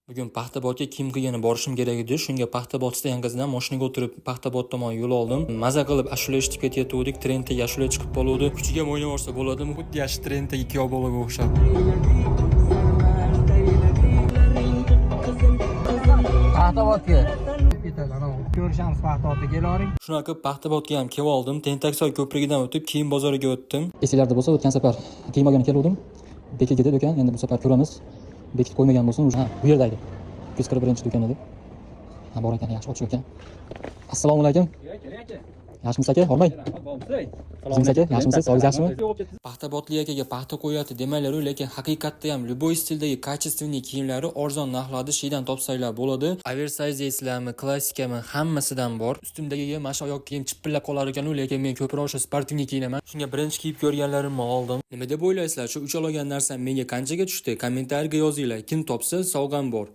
Bugun Paxtabodga kiyim qilgani borishim kerak edi. Shunga Paxtabod stayanкasidan mashinaga o'tirib, Paxtabod tomon yo'l oldim. Maza qilib ashula eshitib ketayotgandik. Trenddagi ashula chiqib qoluvdi. Kuchiga ham o'ynab yuborsa bo'ladimi? Xuddi yaxshi trenddagi kuyov bolaga o'xshab. Paxtavodga. Ketadi, ana ko'rishamiz Paxtavodda, kelavering. Shunaqa qilib Paxtabodga ham kelib oldim. Tentaksoy ko'prigidan o'tib, kiyim bozoriga o'tdim. Esinglarda bo'lsa, o'tgan safar kiyim olgani keluvdim. Bekildi do'kon, endi bu safar ko'ramiz. Bekitib qo'ymagan bo'lsin, уже ha, bu yerda edi. 241-do'kon edi. Ha, bor ekan, yaxshi, ochiq ekan. Assalomu alaykum. Yaxshimisiz, aka? Hormang. O'zingiz, aka, yaxshimisiz? Sog'ligingiz yaxshimi? Paxtabodli akaga paxta qo'yapti demanglar, lekin haqiqatda ham любой stildagi качественный kiyimlari arzon narxlarda Sheidan topsanglar bo'ladi. Oversize deysizlarmi, klassikami, hammasidan bor. Ustimdagi mana shu oyoq kiyim chipillab qolar ekan, lekin men ko'proq o'sha спортивный kiyinaman. Shunga birinchi kiyib ko'rganlarimni oldim. Nima deb o'ylaysizlar? Shu uch olgan narsam menga qanchaga tushdi? Kommentariyga yozinglar. Kim topsa, sovg'am bor.